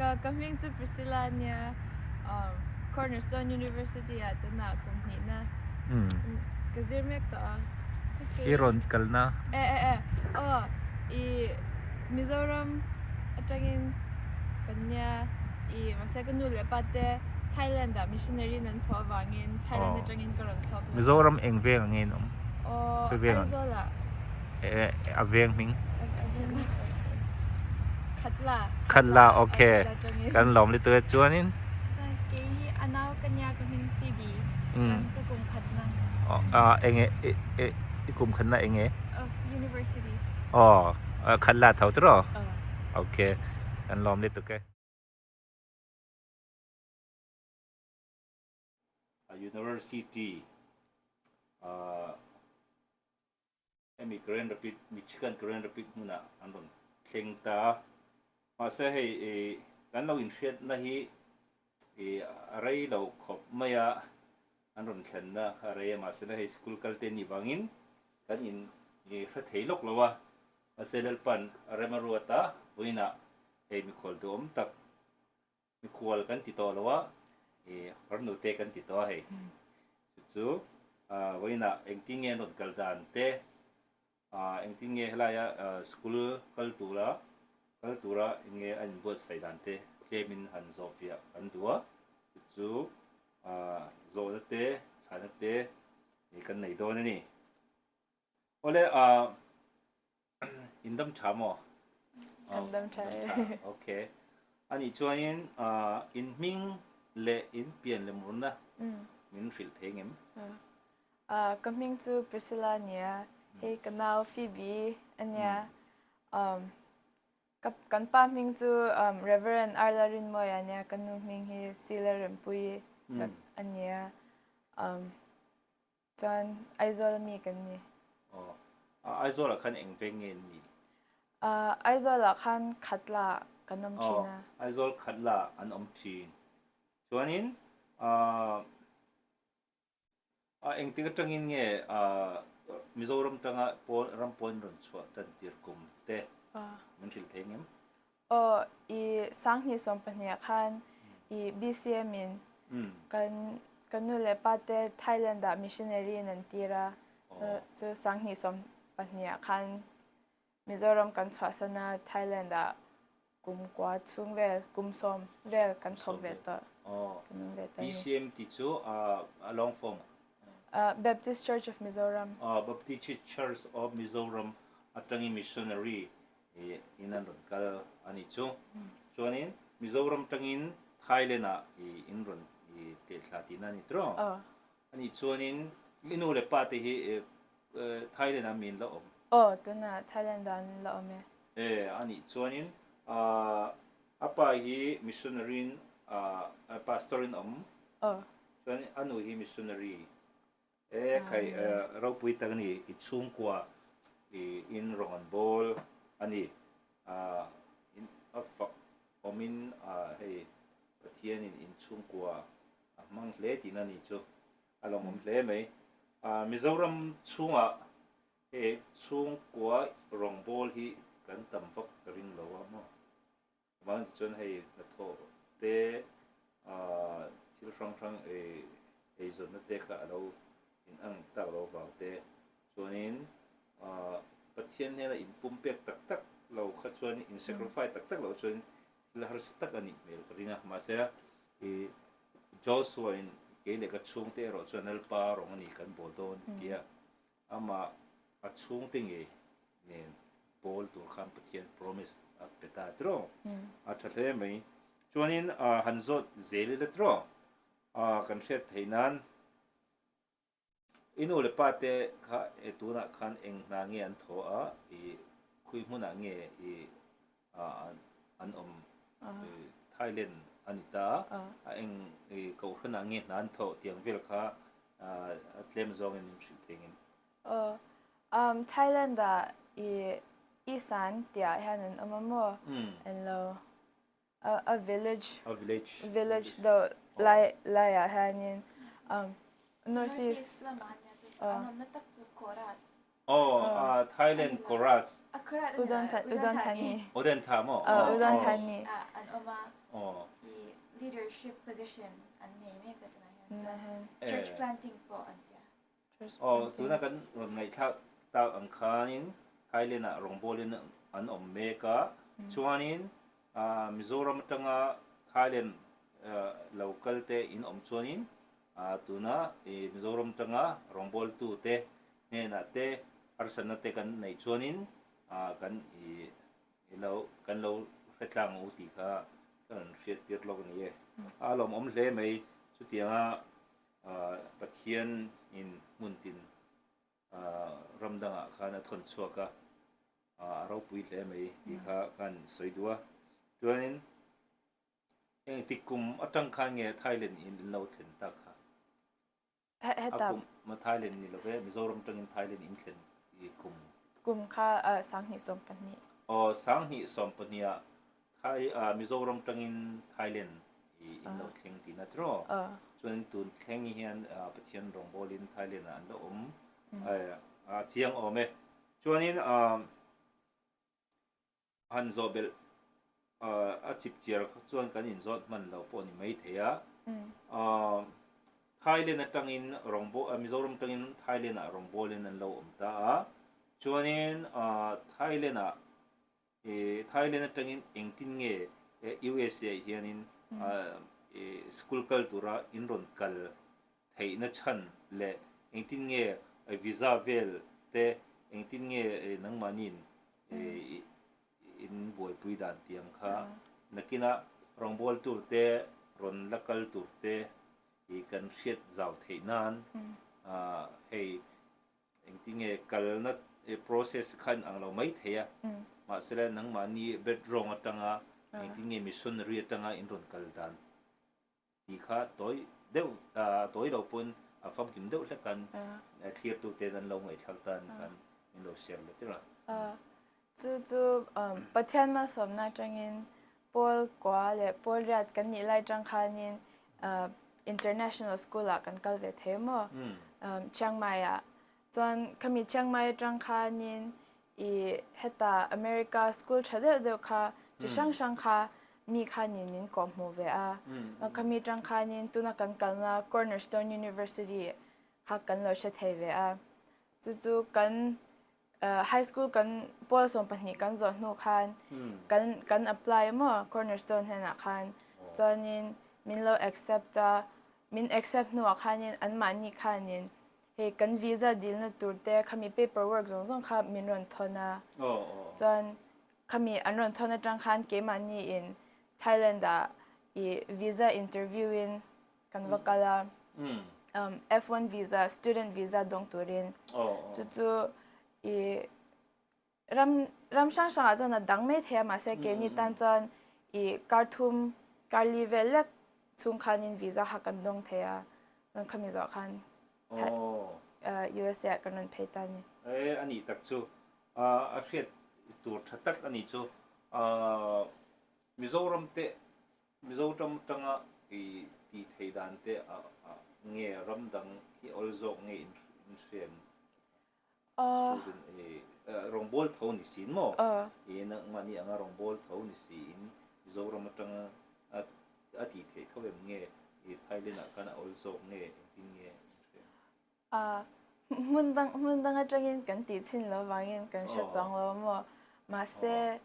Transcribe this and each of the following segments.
Ka ka hming chu Priscilla ania um Cornerstone University ah tunah kum hnihna ka zir mek tawh a. I rawn kalna. E e e aw i Mizoram atangin kan nia i mahse ka nu leh pa te Thailand ah missionary in an thawh avangin Thailand atangin ka rawn thlawk lawk a. Mizoram eng veng ang nge in awm? Aw Aizawl ah. A veng hming? Khatla. Khatla ok kan lawm lutuk e chuanin. Chuan kei hi a nau ka nia ka hming Phoebe chuan ka kum khatna. Enge i kum khatna enge? Of university. Aw Khatla tho tiraw? Ok kan lawm lutuk e. University hemi Grand Rapid Michigan Grand Rapid hmunah an rawn thleng ta a, mahse hei ih kan lo inhriatna hi ih a rei lo khawp mai a, an rawn thlenna kha a rei a, mahse hei school kal te nih vangin kan in ih hre thei lawk lo a, mahse Lalpan a rem a ruat a, vawiinah hei mikhual duhawm tak Mikhual kan ti tawh lo a, i farnu te kan ti tawh a hei. Chu chu vawiinah engtin nge an rawn kal dan te, engtin nge helaia school kal tura kal tura eng nge a inbuatsaih dan te tlemin han zawhfiah kan duh a. Chu chu zawhna te, chhana te kan nei dawn a ni. Awle in dam tha maw? Kan dam tha e. Okay. Anih chuanin in hming leh in pian leh murna min hrilh thei ngem? Ka hming chu Priscilla ania, hei ka nau Phoebe ania. Kan pa hming chu Reverend Arla Rinmawia ania, ka nu hming hi Sila Rempuii ania. Chuan Aizawl ami kan ni. Aw. Aizawl ah khan eng veng nge an nih? Aizawl ah khan Khatla kan awm thin a. Aw, Aizawl Khatla an awm thin. Chuanin engtik atangin nge Mizoram tanga ram pawn rawn chhuah tan tir kum te min hrilh thei ngem? Aw, i sanghnih 12 ah khan i BCM in kan kan nu le pa te Thailand ah missionary in an tir a. Chu chu sanghnih 12 ah khan Mizoram kan chhuahsan a, Thailand ah kum kua chhung vel, kum 10 vel kan thawk ve tawh. Kan awm ve tawh a ni. BCM tih chu a long form ah? Baptist Church of Mizoram. Baptist Church of Mizoram atangin missionary i in an rawn kal a nih chu. Chuanin Mizoram tangin Thailand ah i in rawn i teh thla tihna a ni tiraw? A nih chuanin i nu leh pa te hi Thailand ah mi an la awm? Aw, tunah Thailand ah an la awm e. E, a nih chuanin a pa hi missionary in pastor in a awm. Aw. Chuan a nu hi missionary. E khai ropui tak a ni, i chhungkua i in rawng an bawl a ni, a fak awmin hei Pathianin in chhungkua a hmang hle tihna a ni chu a lawmawm hle mai. Mizoram chhungah hei chhungkua rawng bawl hi kan tam vak ka ring lo a maw? Chuvang tichuan hei hnathawh te thil hrang hrang eizawnna te kha a lo inang tak lo vang te chuanin Pathian hnena inpumpek tak tak lo kha chuan in sacrifice tak tak lo chuan thil harsa tak a nih hmel ka ring a. Mahse Joshua in kei leh ka chhungte erawh chuan Lalpa rawng a ni kan bawl dawn tia Amah a chhungte ngei nen bawl tur khan Pathian promise a pe ta tiraw? A tha hle mai. Chuanin han zawt zel ila tiraw? Kan hriat theih nan i nu leh pa te kha tunah khan eng hna nge an thaw a, i khui hmunah nge i an awm? Thailand a ni ta a, eng kohhranah nge hna an thawh tiang vel kha A tlem zawngin min hrilh thei ngem? Aw, um, Thailand ah i Isan tiah hian an awm a maw? An lo a, a village A village. village deuh lai laiah hianin um, North East lamah ania chu an awmna tak chu Korat. Aw, Thailand Korat. A Udon Udon Thani. Udon Tha maw? Aw Udon Thani. Ah an awm a. Aw. I leadership position an nei mek a tunah hian chuan church planting pawh an tia. Aw tuna kan rawn ngaihthlak tak ang khanin Thailand ah rawngbawlin an awm mek a, chuanin Mizoram atanga Thailand lo kal te in awm chuanin tuna Mizoram atanga rawngbawltu te hnenah te harsatna te kan neih chuanin kan i lo kan lo hre tlang u tih kha ka rawn hriat tir lawk a ni e. A lawmawm hle mai chutianga Pathian in hmun tin ram dangah khan a thawn chhuak a, a ropui hle mai tih kha kan sawi duh a. Chuanin engtik kum atang khan nge Thailand in in lo thlen tak kha? A kum Thailand ni love, Mizoram tangin Thailand in thlen i kum. Kum kha 2012. Aw, 2012 ah Thai Mizoram tangin Thailand i in lo thleng tihna tiraw? Chuan tun thleng hian Pathian rawngbawlin Thailand ah an la awm a chiang awm e. Chuanin han zawh belh a chip chiar chuan kan inzawt hman lo pawh a ni mai thei a. Thailand atangin rawngbâwl Mizoram atangin Thailand ah rawngbawlin an lo awm ta a. Chuanin Thailand ah Thailand atangin engtin nge USA ah hianin school kal tura in rawn kal theihna chhan leh engtin nge visa vel te engtin nge nangmahniin in buaipui dan tih ang kha nakinah rawngbâwl tur te rawn la kal tur te kan hriat zau theih nan hei Engtin nge kalna process kha in ang lo mai thei a, mahsela nangmahni background atanga engtin nge missionary atanga in rawn kal dan tih kha tawi deuh tawi lo pawn a famkim deuh hlek khan thlir tute an lo ngaihthlak tan khan min lo share let tir a. Chu chu Pathian malsawmna atangin Pawl kua leh pawl riat kan nih lai tang khanin international school ah kan kal ve thei maw Chiang Mai ah chuan khami Chiang Mai atang khanin i heta America school tha deuh deuh kha chi hrang hrang kha mi khanin min kawh hmuh ve a khami tang khanin tuna kan kalna Cornerstone University kha kan lo hre thei ve a chu chu kan High school kan pawl 12 kan zawh hnu khan kan kan apply maw Cornerstone hnenah khan chuanin min lo accept a min accept hnuah khanin anmahni khanin hei kan visa dilna tur te khami paper work zawng zawng kha min rawn thawn a chuan khami an rawn thawn atang khan keimahni in Thailand ah i visa interview in kan va kal a F1 visa student visa dawng turin chu chu i ram ram hrang hrang ah chuan a dang mai thei a mahse keini tan chuan i kar thum kar li vel lek chhung khanin visa kha kan dawng thei a chuan khami zawh khan USA ah kan rawn phei ta a ni. E a nih tak chu a hriat tur tha tak a ni chu Mizoram te Mizoram atanga i tih theih dan te nge ram dang hi awl zawk nge in hriam student i rawngbâwl tho ni siin maw? I nangmahni anga rawngbâwl tho ni siin Mizoram atanga a tih theih tho em nge i Thailand ah khan a awl zawk nge engtin nge in hriam? Hmun dang hmun dang atangin kan tih chhin lo vangin kan hre chuang lo maw? Mahse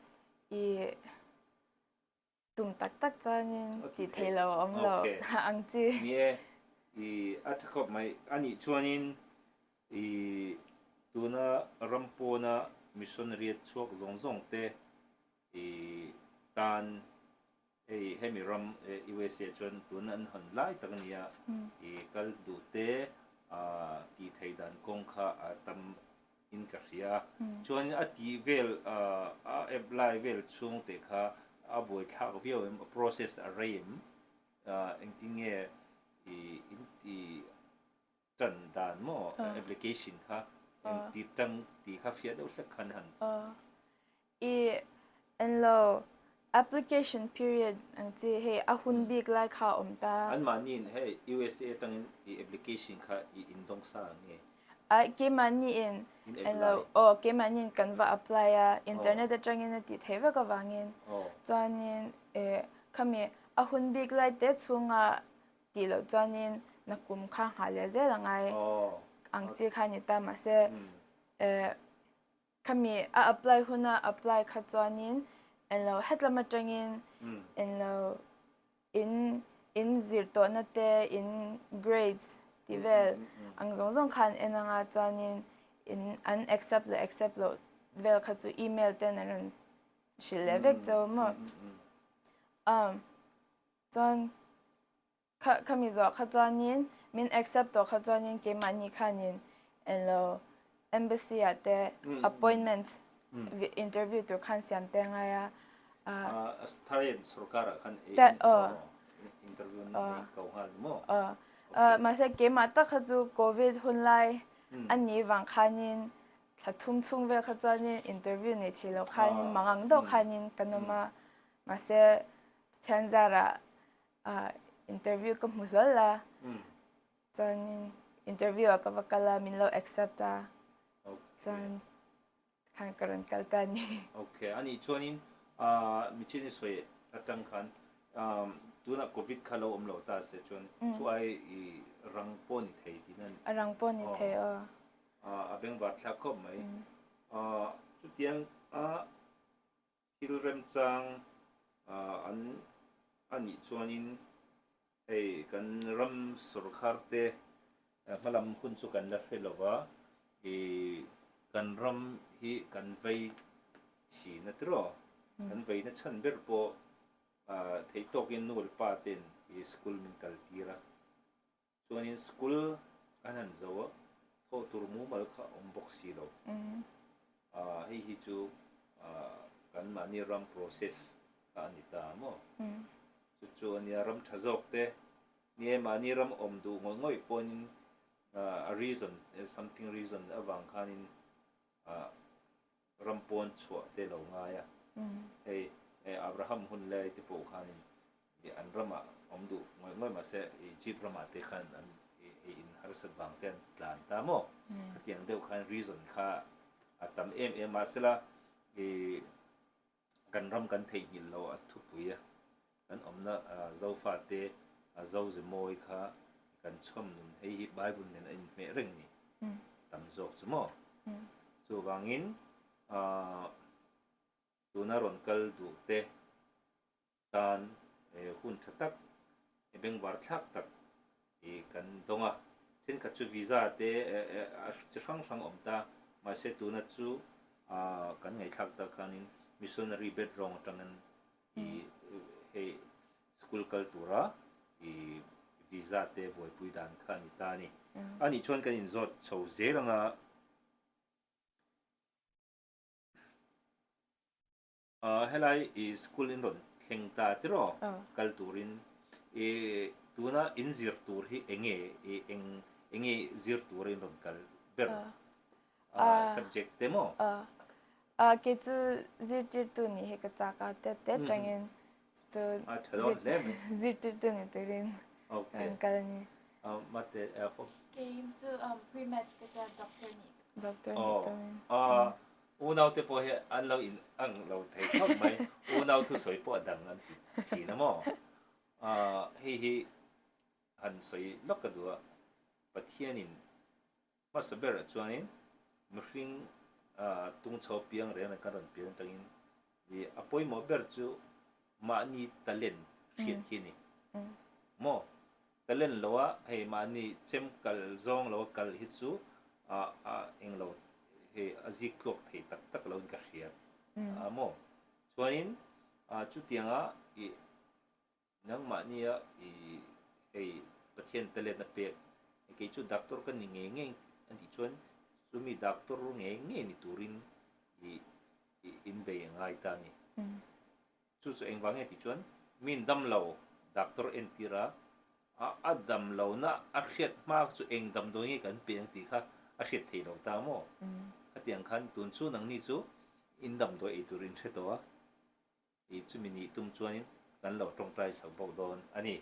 i Tum tak tak chuanin tih theih lo a awm lo ang chi. Ni e, i a tha khawp mai. A nih chuanin i tuna ram pawna missionary a chhuak zawng zawng te i tan hei hemi ram USA chuan tuna an hawn lai tak a nia, i kal duh te tih theih dan kawng kha a tam in ka hria a, chuanin a tih vel a apply vel chhung teh kha a buaithlak viau em, a process a rei em, engtin nge i in ti tan dan maw application kha engti tang tih kha fiah deuh hlek khan han. I enlo application period ang chi hei a hun bik lai kha a awm ta. Anmahniin hei USA atangin i application kha i indawng sa ang nge? Ai keimahni in englo aw keimahni in kan va apply a internet atangin a tih theih vek avangin chuanin eh khami a hun bik lai te chhunga tih loh chuanin nakum kha nghah leh zel a ngai ang chi kha a ni ta mahse eh khami a apply huna apply kha chuanin englo hetlam atangin englo in in zir tawhna te in grades tih vel ang zawng zawng kha an en anga chuanin in an accept leh accept loh vel kha chu email ten an rawn hrilh leh vek chauh maw um chuan kha khami zawh kha chuanin min accept tawh kha chuanin keimahni khanin englo embassy ah te appointment interview tur khan siam te ngai a. Thailand sorkar ah khan interview nei ko nghal ni maw? Mahse keimah tak kha chu covid hun lai a nih vang khanin thla thum chhung vel kha chuanin interview nei thei lo khanin mangang deuh khanin kan awm a mahse Pathian zarah interview ka hmu hlawl a. Chuanin interview ah ka va kal a, min lo accept a, chuan khan ka rawn kal ta a ni. Ok, a nih chuanin michin i sawi atang khan tunah covid kha lo awm lo ta se chuan chu ai i rang pawh ni thei tihna a ni. A rang pawh ni thei aw. A bengvar thlak khawp mai. Chutiang a Thil remchang an a nih chuanin hei kan ram sorkar te hmalam hun chu kan la hre lova, ih kan ram hi kan vei thin a tiraw? Kan veina chhan ber pawh theih tawkin nu leh pa ten ih school min kal tir a, Chuanin school kan han zo a, thawh tur mumal kha a awm bawk si lo. Hei hi chu kan mahni ram process kha a ni ta maw? Chu chu a nia ram tha zawk te, ni e mahni ram awm duh ngawih ngawih pawhin a reason, something reason avang khanin ram pawn chhuah te lo ngai a, hei Abraham hun lai te pawh khanin an ramah awm duh ngawih ngawih mahse Egypt ramah te khan an hei in harsat vang te an tlan ta maw? Khatiang deuh khan reason kha a tam em em mahsela kan ram kan theihnghilh lo a thupui a, kan awmna Zofate Zoze mawi kha kan chhawm nun hei hi Bible nen a inhmeh reng a ni tam zawk chu maw? Chuvangin tuna rawn kal duh te tan hun tha tak, bengvar thlak tak kan dawng a. Thenkhat chu visa te chi hrang hrang awm ta, mahse tuna chu kan ngaihthlak tak khanin missionary background atangin hei school kal tura visa te buaipui dan kha a ni ta a ni. A nih chuan kan inzawt chho zel anga. Helai i school in rawn thleng ta tiraw kal turin i tuna in zir tur hi enge i eng enge zir tura in rawn kal ber subject te maw? Kei chu zirtirtu nih hi ka chak a tet tet tangin chu zirtirtu ni turin ka rawn kal a ni. Mate Kei chu pre-med ka tia doctor nih Doctor nih turin. Unau te pawh hi an lo in ang lo thei khawp mai. Unau thusawi pawh a dang an ti thin a maw? Hei hi han sawi lawk ka duh a, Pathianin hmasa berah chuanin mihring tungchho piang reng reng kan rawn pian atangin a pawimawh ber chu mahni talent hriat hi a ni. Maw? Talent lo a, hei mahni chem kal zawng lo a kal hi chu a englo hei a zik tluak thei tak tak lo in ka hria a maw? Chuanin chutianga i nangmahnia i hei Pathian talent a pek kei chu doctor ka ni ngei ngei a tih chuan chumi doctor ngei ngei ni turin i inbei a ngai ta a ni. Chu chu engvang nge tih chuan min dam lo doctor entir a, a dam lohna a hriat hma chu eng damdawi nge kan pe ang tih kha a hriat theih lo ta maw? Khatiang khan tun chu nangni chu in damdawi ei tur in hre tawh a, i chumi nih tum chuanin kan lo tawngtai chho bawk dawn a ni.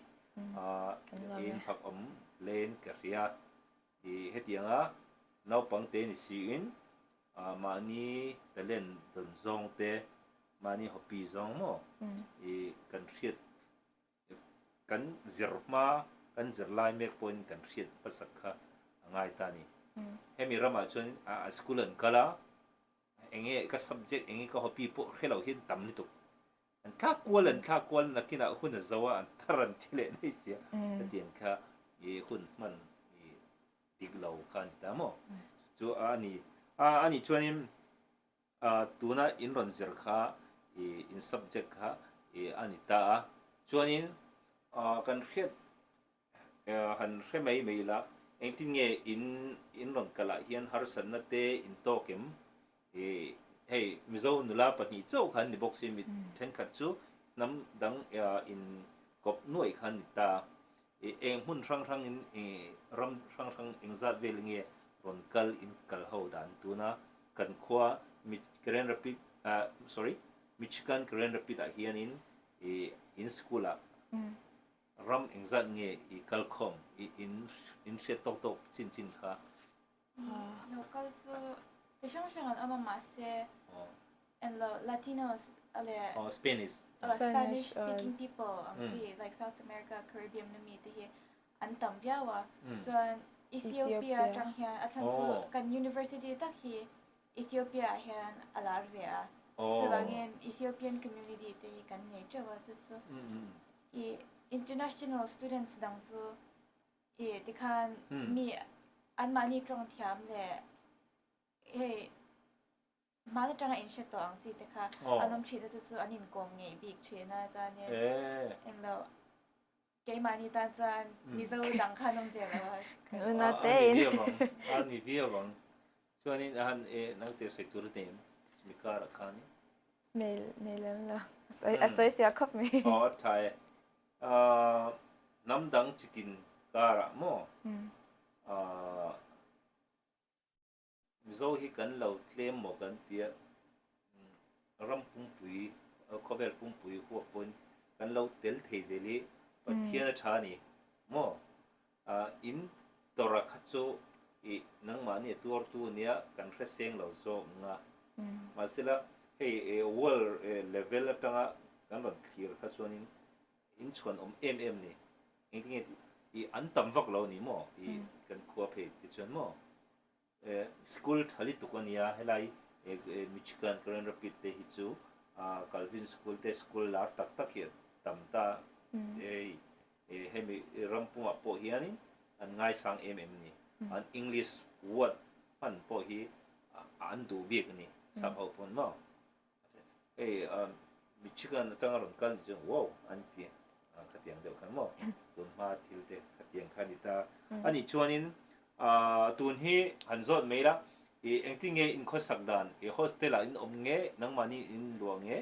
In fak awm len ka hria i hetianga. Naupang te ni siin mahni talent dawn zawng te, mahni hobby zawng maw i kan hriat kan zir hma, kan zir lai mek pawhin kan hriat hmasak kha a ngai ta a ni. Hemi ramah chuan a school an kal a, enge ka subject, enge ka hobby pawh hre lo hian tam lutuk. An thlak kual an thlak kual nakinah hun a zo a, an thar an thi leh daih sia. Hetiang kha i hun hman i dik lo kha a ni ta maw? Chu a ni. A a nih chuanin tuna in rawn zir kha i in subject kha i a ni ta a. Chuanin kan hriat han hre mai mai ila engtin nge in in rawn kalah hian harsatna te in tawk em? I hei Mizo nula pahnih chauh kha an ni bawk si mi thenkhat chu hnam dang in kawp nuaih kha an ni ta. I eng hmun hrang hrang in i ram hrang hrang engzat vel nge rawn kal in kal ho dan tuna kan khua Grand Rapid ah sorry Michigan Grand Rapid ah hianin i in school ah ram engzat nge i kal khawm i in in hriat tawk tawk chin chin kha. Lo kal chu ti hrang hrang an awm a mahse englo Latinos a leh Oh Spanish. Spanish speaking people ang chi like South America Caribbean na mi te hi an tam viau a chuan Ethiopia atang hian a chhan chu kan university tak hi Ethiopia ah hian a lar ve a chuvangin Ethiopian community te hi kan nei teuh a chu chu i international students dang chu I tikhan mi anmahni tawng thiam leh hei hmaan atanga in hre tawh ang chi te kha an awm thin a chu chu an inkawm ngeih bik thin a chuanin englo keimahni tan chuan Mizo dang kha an awm ve lo a. Kan una te in. A ni viau ang. Chuanin a han e naute sawi tur a nei em chumi karah khanin? Nei nei lem lo. A sawi fiah khawp mai. Aw a tha e. Hnam dang chitin karah maw Mizo hi kan lo tlem maw kan tia ram pumpui khawvel pumpui huap pawhin kan lo tel thei zel hi Pathian a tha a ni maw? In tawrh a kha chu i nangmahni a tuartu ania kan hre seng lo zawk ang a. Mahsela hei world level atanga kan rawn thlir kha chuanin in chhuan awm em em ni. Engtinge tih i an tam vak lo a ni maw i kan khua phei te chuan maw. School tha lutuk a nia helai Michigan Grand Rapid te hi chu Calvin School te school lar tak tak hi a tam ta hei hemi ram pumah pawh hianin an ngaisang em em a ni. An English word hman pawh hi an duh bik a ni sap ho pawn maw. Hei Michigan atanga rawn kal ni chuan wow an ti khatiang deuh khan maw tun hma thil te khatiang kha ni ta a nih chuanin tun hi han zawt mai la i engtin nge in khawsak dan i hostel ah in awm nge nangmahni in luah nge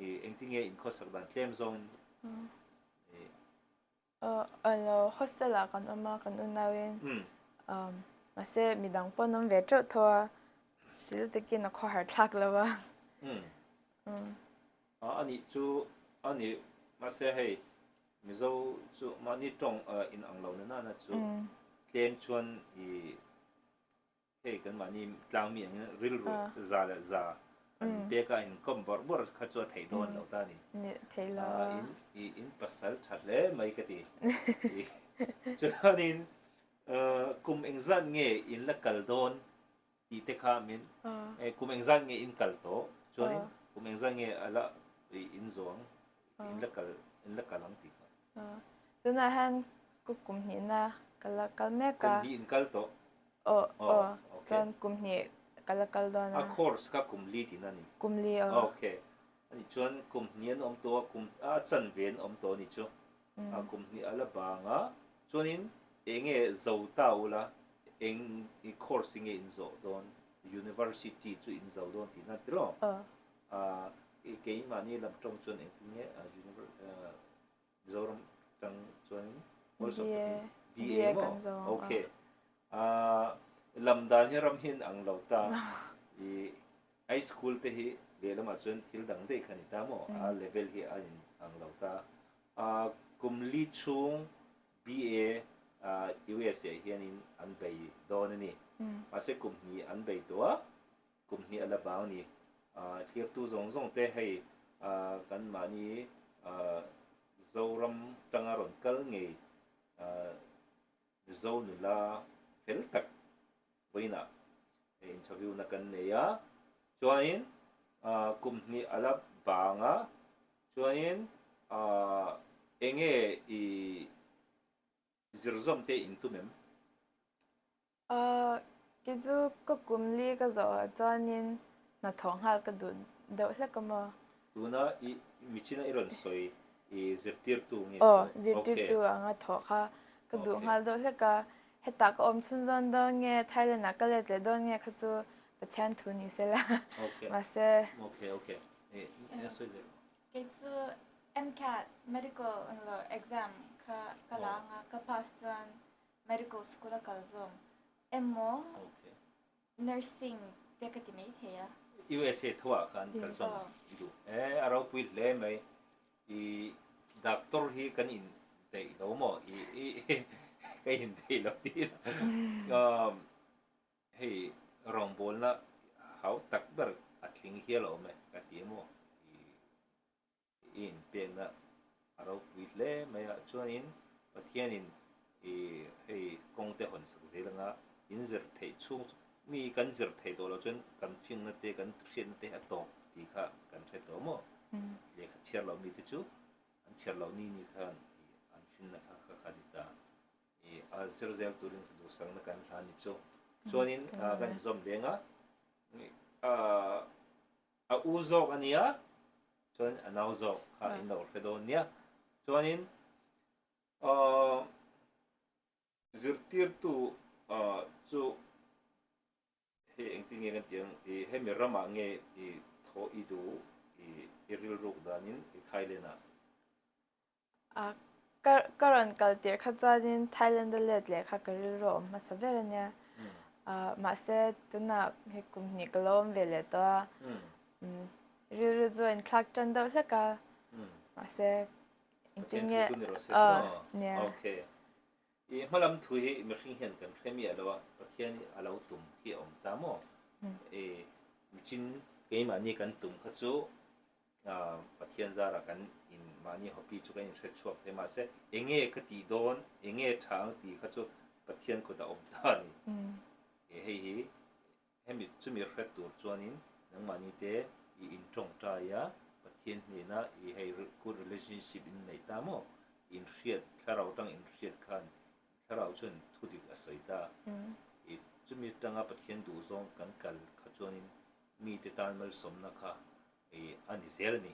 i engtin nge in khawsak dan tlem zawngin i Alo hostel ah kan awm a kan unauin mahse midang pawh an awm ve teuh tho a sil takin a khawhar thlak lo a. A nih chu a ni mahse hei Mizo chu mahni tawng in ang lo na nana chu tlem chuan i Hei kan mahni tlangmi angin rilru za leh za an pek a, inkawm bawrh bawrh kha chu a theih dawn lo ta a ni. Theih lo a. In i in pasal tha hle mai ka ti. Chuanin kum engzat nge in la kal dawn tih te kha min kum engzat nge in kal tawh chuanin kum engzat nge a la in zawng in la kal in la kal ang tih kha. Tunah hian kum hnihna ka la kal mek a. Kum hnih in kal tawh. Aw aw chuan kum hnih ka la kal dawn a. A course kha kum li tihna a ni. Kum li aw. Ok. Ani chuan kum hnih an awm tawh a, kum a chanve an awm tawh a ni chu. A kum hnih a la bang a, chuanin eng nge zo ta ula, eng i course nge in zawh dawn, university chu in zo dawn tihna a ni tiraw? Aw. A keimahni lam tawng chuan engtin nge Mizoram tang chuanin BA BA maw? Kan zo ang Ok. Lam dan hi ram hian ang lo ta. I high school te hi lehlamah chuan thil dang daih kha a ni ta maw? A level hi a in ang lo ta. Kum li chhung BA USA ah hianin an bei dawn a ni. Mahse kum hnih an bei tawh a, kum hnih a la bang a ni. Thlirtu zawng zawng te hei kan mahni Zoram tanga rawn kal ngei Mizo nula fel tak vawiinah interview na kan nei a, chuanin kum hnih a la bang a, chuanin enge i zirzawm te in tum em? Kei chu ka kum li ka zawh ah chuanin hnathawh nghal ka duh deuh hlek a maw? Tuna i michina i rawn sawi i zirtirtu nge Aw, zirtirtu anga thawh kha ka duh nghal deuh hlek a. Hetah ka awm chhun zawn dawn nge Thailand ah ka let leh dawn nge kha chu Pathian thu ni se la. Mahse. Okay, okay. I sawi leh. Kei chu MCAT medical englo exam kha ka la anga ka pass chuan Medical school a kal zawm emaw nursing te ka ti mai thei a. USA tho ah khan kal zawm i duh e, a ropui hle mai. I doctor hi kan in daih lo maw? I ka in daih lo tih ila. Hei rawngbawlna hau tak ber a tling hial a awm e ka ti emaw i. I inpekna a ropui hle mai a, chuanin Pathianin i hei kawng te hawn sak zel anga in zir theih chhung chu mi kan zir theih tawh loh chuan kan fingna te kan hriatna te a tawp tih kha kan hre tawh maw? Lehkha chhiar loh mite chu an chhiar loh ni ni khan i an finna kha kha kha ni ta. I a zir zel turin duhsakna kan hla ni chu. Chuanin kan inzawm leng a, A u zawk a nia, chuan a nau zawk kha in lo hre dawn nia. Chuanin aw zirtirtu chu hei engtin nge kan tih ang i hemi ramah nge i thaw i duh i i rilruk danin i Thailand ah. A ka ka rawn kal tirh kha chuanin Thailand a let leh kha ka rilru a awm hmasa ber a nia. Mahse tunah hei kum hnih ka lo awm ve leh tawh a, rilru chu a inthlak tan deuh hlek a, mahse engtin nge nia. Okay. I hmalam thu hi mihring hian kan hre miah lo a, Pathian hi a lo tum hi a awm ta maw? I michin keimahni kan tum kha chu Pathian zarah kan in mahni hopi chu kan inhre chhuak thei mahse enge ka tih dawn, enge tha ang tih kha chu Pathian kut a awm ta a ni. Hei hi hemi chumi hre tur chuanin nangmahni te i intawngtai a, Pathian hnena i hei good relationship in neih ta maw? Inhriat, thlarau tang inhriat khan thlarau chuan thudik a sawi ta. I chumi tanga Pathian duhzawng kan kal kha chuanin mite tan malsawmna kha i a ni zel a ni.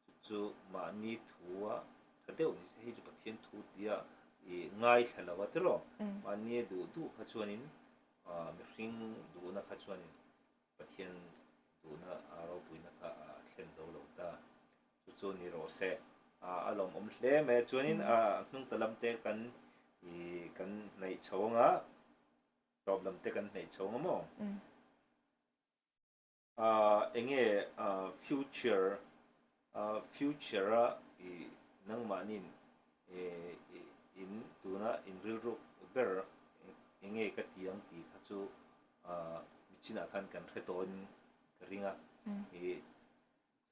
Chu chu mahni thua tha deuh ni se, hei chu Pathian thu tia i ngaithla lo a tiraw? Mahni a duh duh kha chuanin mihring duhna kha chuanin Pathian duhna a ropuina kha a thlen zo lo ta. Chu chu ni rawh se. A lawmawm hle mai a, chuanin a hnung ta lam te kan i kan hnaih chho anga, tawp lam te kan hnaih chho anga maw? Enge future future a i nangmahnin in tuna in rilruk ber enge ka ti ang tih kha chu michinah khan kan hre tawhin ka ring a, i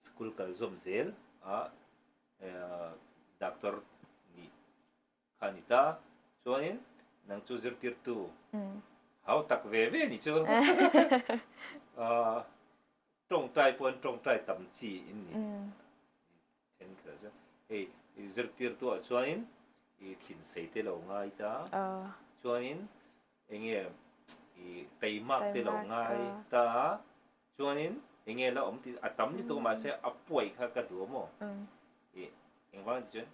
school kal zawm zel a doctor nih Kha ni ta. Chuanin nang chu zirtirtu hau tak ve ve ni chu. Tawngtai pawh an tawngtai tam chi in ni. Thenkhat chuan hei zirtirtu ah chuanin i thinsei te lo ngai ta. Chuanin enge i teimak te lo ngai ta. Chuanin enge la awm tih a tam lutuk mahse a pawi kha ka duh a maw? I engvang ti chuan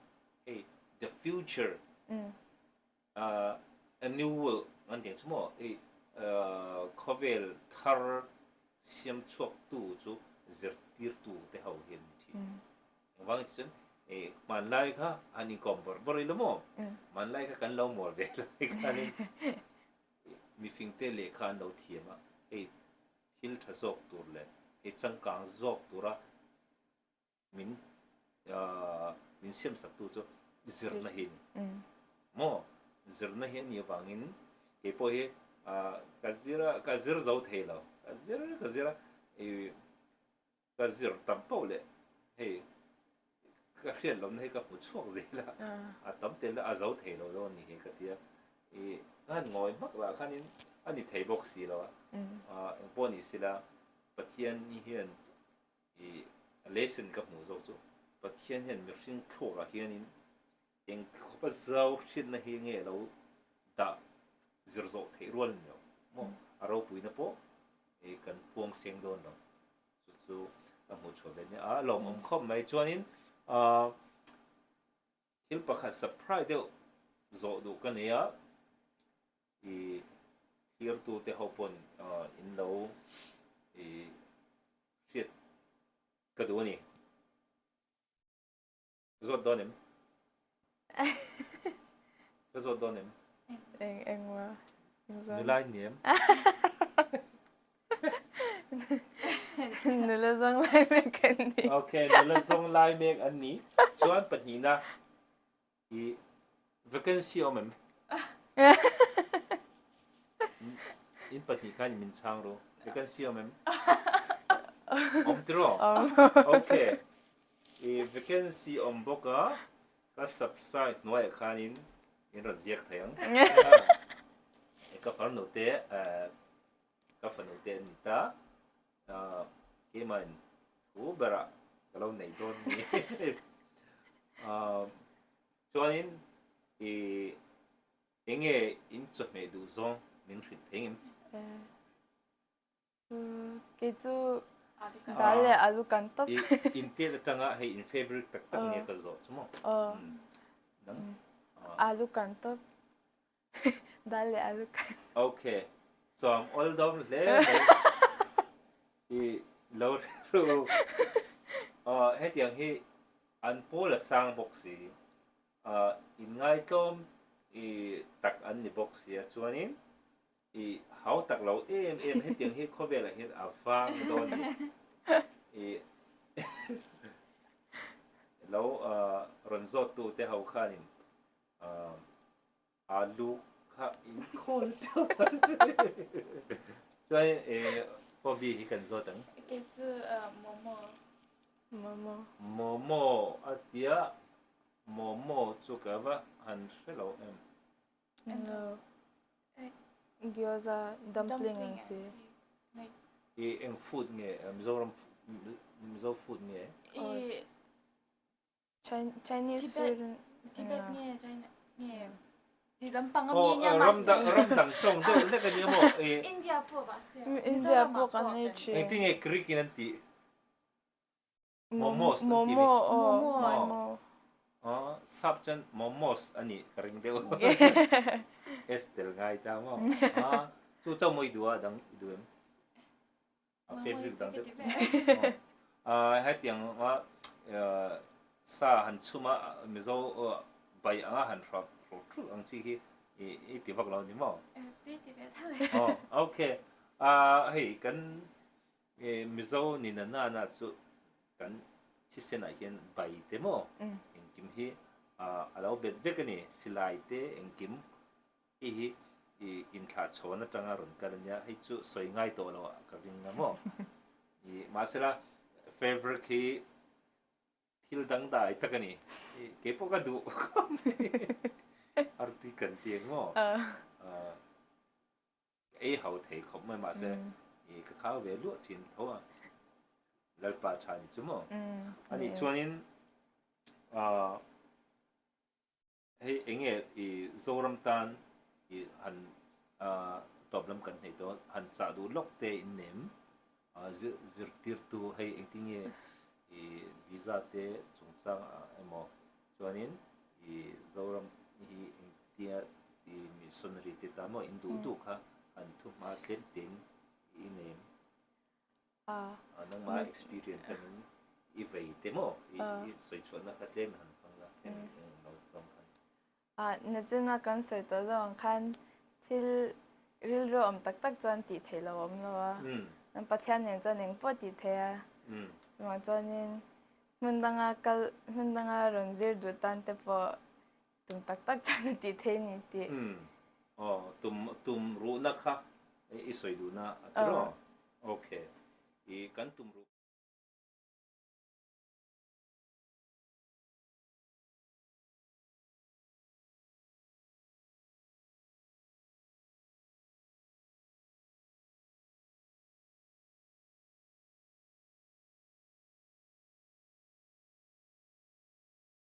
hei the future a new world an tih ang chu maw i khawvel thar siam chhuak tu chu zirtirtu te ho hi an ni thin. Engvang ti chuan i hmanlai kha han inkawm bawrh bawrh ila maw? Hmanlai kha kan lo mawl ve lai khanin Mifingte lehkha an lo thiam a, hei thil tha zawk tur leh hei changkang zawk tura min min siamsaktu chu zirna hi a ni. Maw? Zirna hi a nih avangin keipawh hi. Ka zir a, ka zir zo thei lo. Ka zir ka zir a, i ka zir tam poh leh hei ka hriat lohna hi ka hmu chhuak zel a, a tam tel a zo thei lo dawn ni hi ka ti a. I ka han ngawi hmak lah khanin a ni thei bawk si lo a, engpawh ni sila Pathian hian i lesson ka hmuh zawk chu Pathian hian mihring thluakah hianin eng khawpa zau hriatna hi nge lo dah zir zawh theih rual ni lo maw? A ropuina pawh i kan puang seng dawn lo. Chu chu ka hmuh chhuah ve nia. A lawmawm khawp mai. Chuanin ah thil pakhat surprise deuh zawh duh ka nei a, i thlirtute ho pawn in lo i hriat ka duh a ni. Ka zawt dawn em? Ka zawt dawn em? Eng eng ma? Nula in ni em? Nula zawng lai mek an ni. Okay, nula zawng lai mek an ni. Chuan pahnihna i vacancy awm em? In pahnih khan min chhang ru. Vacancy awm em? Awm tiraw? Awm. Okay. I vacancy awm bawk a, ka subside hnuaiah khanin in rawn ziak thei ang. Ka farnu te, ka fanu te an ni ta. Keimah in thu berah ka lo nei dawn ni. Chuanin i enge in chawhmeh duh zawng min hrilh thei ngem? Kei chu dal leh alu kan tawp. In tet atanga hei in favorite tak tak nge ka zawh chu maw? Alu kan tawp. Dal leh alu kan. Ok. Chuam awl dawm hle mai. I lo hre ru. Hetiang hi an pawl a sang bawk si. Inngaitlawm i tak an ni bawk sia chuanin I hau tak lo em em hetiang hi khawvelah hian a vang dawn ni. I lo rawn zawt tu te ho khanin alu kha in khawl teuh a. Chuan Phobi hi kan zawt ang. Kei chu momo. Momo. Momo a tia momo chu ka va han hre lo em. Hello. Gyoza dumpling ang chi. I eng food nge Mizoram Mizo food nge? I Chinese food. Tibet nge China nge ti lampang a mi nia ram dang ram dang tawng deuh hlek a nia maw? India pawh mahse India pawh kan ei thin. Engtin nge Greek in an tih? Momos an ti Momo mi. aw Momo. Momo. Aw sap chuan momos a nih ka ring deuh. S tel ngai ta maw. A chu chauh maw i duh a dang i duh em? A favorite dang deuh. A hetiang a sa han chhum a Mizo bai anga han hrawk hrawk thulh ang chi hi i ti vak lo ni maw? Ti ti ve tho. Aw okay. A hei kan Mizo ni na na na chu kan thisenah hian bai te maw engkim hi a lo bet vek a ni. Silai te engkim hei hi inthlah chhawn atanga rawn kal a nia, hei chu sawi ngai tawh lo ah ka ring a maw. Mahsela fabric hi thil dangdai tak a ni. Kei pawh ka duh khawp mai. Artui kan ti ang maw. Ei ho thei khawp mai mahse i ka khau ve luah thin tho a, Lalpa tha ni chu maw? Anih chuanin ah hei enge i Zoram tan i han ah tawp lam kan hneih dawn han chah duh lawk te in nem ah zirtirtu hei engtin nge i visa te chungchang ah emaw chuanin i Zoram hi engtia i missionary te tan maw in duh duh kha an thu hma tlem tlem i nem a nangmah experience atangin i vei te maw i sawi chhuahna kha tlem han hmang la eng eng lo zawng khan. Nachina kan sawi tawh zawng ang khan thil rilru awm tak tak chuan tih theih lo a awm lo a, Pathian nen chuan engpawh tih theih a, chuvang chuanin hmun danga kal hmun danga rawn zir duh tan te pawh tum tak tak chuan a tih theih a ni tih. Aw tum tum ruhna kha i sawi duhna a ti rawh. Okay. I kan tum ruh.